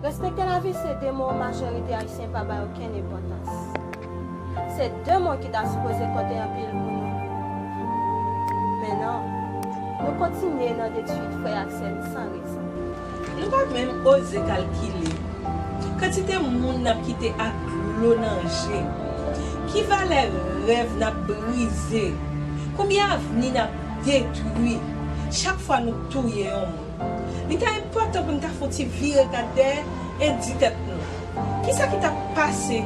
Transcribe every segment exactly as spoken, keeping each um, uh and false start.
Respekte lavi se de mo majorite Ayisyen pa bay okenn enpòtans. Se de mo ki ta sipoze konte anpil pou nou. Men non, nou kontinye nan detwi frè ak sè n san rezon. Nou pa menm oze kalkile kantite moun n ap kite ak dlo nan je, ki valè rèv n ap brize, konbyen avni n ap detwi chak fwa nou touye yon moun. Li ta enpòtan pou n ta fè yon ti vire gad dèyè e di tèt nou, kisa ki t ap pase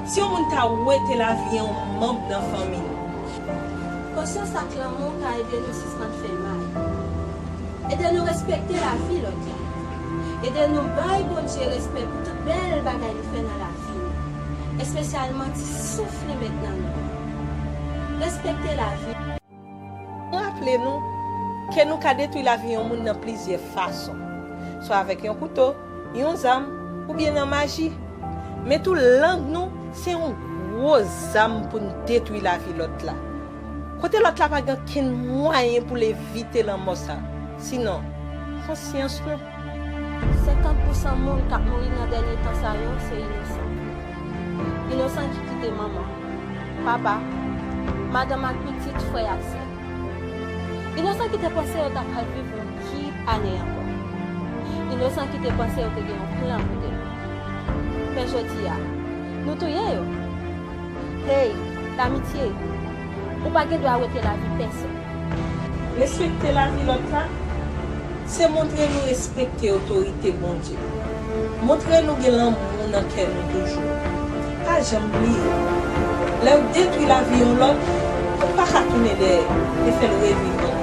si yon moun ta wete lavi yon manm nan fanmi nou? Konsyans ak lanmou ka ede nou sispann fè mal. Ede nou respekte lavi lòt la. Ede nou bay Bondye respè pou tout bèl bagay li fè nan lavi nou, espesyalman ti souf li met nan nou an. Respekte lavi. Raple nou ke nou ka detwi lavi yon moun nan plizyè fason, swa avèk yon kouto, yon zam, oubyen nan maji. Men tou, lang nou se yon gwo zam pou n detwi lavi lòt la. Kote lòt la pa gen okenn mwayen pou l evite lanmò sa, sinon konsyans nou. Senkant pousan moun k ap mouri nan dènye tan sa yo se inosan. Inosan ki kite manman, papa, madanm ak pitit, frè ak sè. Inosan ki te panse yo ta pral viv yon kit ane ankò. Inosan ki te panse yo te gen yon plan pou demen. Men jodi a, nou touye yo. Hey, lamitye, ou pa gen dwa wete lavi pèsonn. Respekte lavi lòt la, se montre nou respekte otorite Bondye. Montre nou gen lanmou nan kè nou toujou. Pa janm bliye, lè w detwi lavi yon lòt, ou pa ka tounen dèyè e fè l reviv ankò.